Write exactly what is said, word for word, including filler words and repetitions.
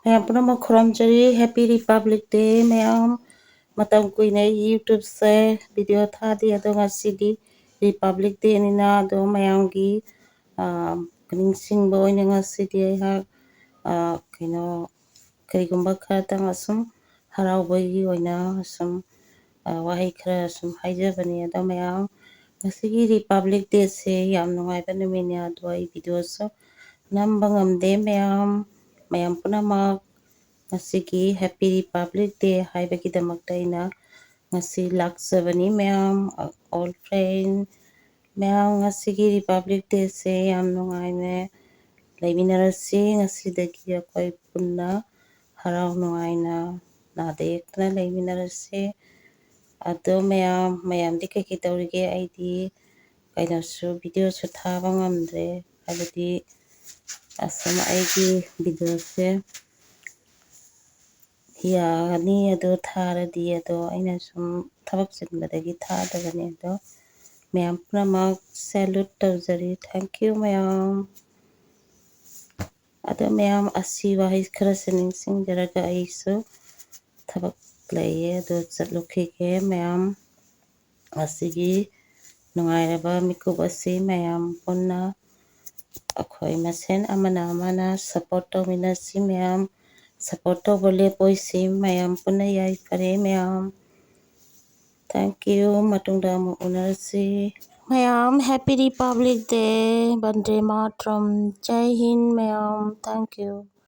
ꯃꯌꯥꯝ ꯄꯨꯝꯅꯃꯛ ꯈꯨꯔꯨꯝꯖꯔꯤ꯫ Happy Republic Day ꯃꯌꯥꯝ꯫ ꯃꯇꯝ ꯀꯨꯏꯅ ꯑꯩ YouTube-ꯁꯦ video ꯊꯥꯗꯦ, ꯑꯗꯣ ꯉꯁꯤꯗꯤ Republic Day-ꯅꯤꯅ ꯑꯗꯣ ꯃꯌꯥꯝꯒꯤ, ꯑ, ꯅꯤꯡꯁꯤꯡꯕ ꯑꯣꯏꯅ ꯉꯁꯤꯗꯤ ꯑꯩꯍꯥꯛ, ꯑ, ꯀꯩꯅꯣ, ꯀꯔꯤꯒꯨꯝꯕ ꯈꯔꯇꯪ ꯑꯁꯨꯝ ꯍꯔꯥꯎꯕꯒꯤ ꯑꯣꯏꯅ ꯑꯁꯨꯝ, ꯑ, ꯋꯥꯍꯩ ꯈꯔ ꯁꯨꯝ ꯍꯥꯏꯖꯕꯅꯤ꯫ ꯑꯗꯣ ꯃꯌꯥꯝ, ꯉꯁꯤꯒꯤ Republic Day-ꯁꯦ ꯌꯥꯝ ꯅꯨꯡꯉꯥꯏꯕ ꯅꯨꯃꯤꯠꯅꯤ, ꯑꯗꯣ ꯑꯩ video-ꯁꯨ ꯅꯝꯕ ꯉꯝꯗꯦ ꯃꯌꯥꯝ꯫ ꯃꯌꯥꯝ ꯄꯨꯝꯅꯃꯛ ꯉꯁꯤꯒꯤ Happy Republic Day ꯍꯥꯏꯕꯒꯤꯗꯃꯛꯇ ꯑꯩꯅ ꯉꯁꯤ ꯂꯥꯛꯆꯕꯅꯤ ꯃꯌꯥꯝ꯫ All friend ꯃꯌꯥꯝ, ꯉꯁꯤꯒꯤ Republic Day-ꯁꯦ ꯌꯥꯝ ꯅꯨꯡꯉꯥꯏꯅ ꯂꯩꯃꯤꯟꯅꯔꯁꯤ꯫ ꯉꯁꯤꯗꯒꯤ ꯑꯩꯈꯣꯏ ꯄꯨꯟꯅ ꯍꯔꯥꯎ ꯅꯨꯡꯉꯥꯏꯅ ꯅꯥꯗ ꯌꯦꯛꯇꯅ ꯂꯩꯃꯤꯟꯅꯔꯁꯤ꯫ ꯑꯗꯣ ꯃꯌꯥꯝ, ꯃꯌꯥꯝꯗꯤ ꯀꯩꯀꯩ ꯇꯧꯔꯤꯒꯦ? ꯑꯩꯗꯤ ꯀꯩꯅꯣꯁꯨ, video-ꯁꯨ ꯊꯥꯕ ꯉꯝꯗ꯭ꯔꯦ, ꯍꯥꯏꯕꯗꯤ ꯑꯁꯨꯝ ꯑꯩꯒꯤ video-ꯁꯦ ꯌꯥꯒꯅꯤ ꯑꯗꯣ ꯊꯥꯔꯗꯤ, ꯑꯗꯣ ꯑꯩꯅ ꯁꯨꯝ ꯊꯕꯛ ꯆꯤꯟꯕꯗꯒꯤ ꯊꯥꯗꯕꯅꯦ꯫ ꯑꯗꯣ ꯃꯌꯥꯝ ꯄꯨꯝꯅꯃꯛ salute ꯇꯧꯖꯔꯤ꯫ Thank you ꯃꯌꯥꯝ꯫ ꯑꯗꯣ ꯃꯌꯥꯝ, ꯑꯁꯤ ꯋꯥꯍꯩ ꯈꯔꯁꯦ ꯅꯤꯡꯁꯤꯡꯖꯔꯒ ꯑꯩꯁꯨ ꯊꯕꯛ ꯂꯩꯌꯦ, ꯑꯗꯣ ꯆꯠꯂꯨꯈꯤꯒꯦ ꯃꯌꯥꯝ꯫ ꯉꯁꯤꯒꯤ ꯅꯨꯡꯉꯥꯏꯔꯕ ꯃꯤꯀꯨꯞ ꯑꯁꯤ ꯃꯌꯥꯝ ꯄꯨꯟꯅ ꯑꯩꯈꯣꯏ ꯃꯁꯦꯟ ꯑꯃꯅ ꯑꯃꯅ support ꯇꯧꯃꯤꯟꯅꯁꯤ ꯃꯌꯥꯝ꯫ Support ꯇꯧꯕ ꯂꯦꯞꯄꯣꯏꯁꯤ ꯃꯌꯥꯝ ꯄꯨꯟꯅ꯫ ꯌꯥꯏꯐꯔꯦ ꯃꯌꯥꯝ꯫ Thank you꯫ ꯃꯇꯨꯡꯗ ꯑꯃꯨꯛ ꯎꯅꯔꯁꯤ꯫ ꯃꯌꯥꯝ, Happy Republic Day꯫ ꯕꯟꯗꯦ ꯃꯥꯇ꯭ꯔꯝ꯫ ꯖꯥꯏ ꯍꯤꯟꯗ ꯃꯌꯥꯝ꯫ Thank you꯫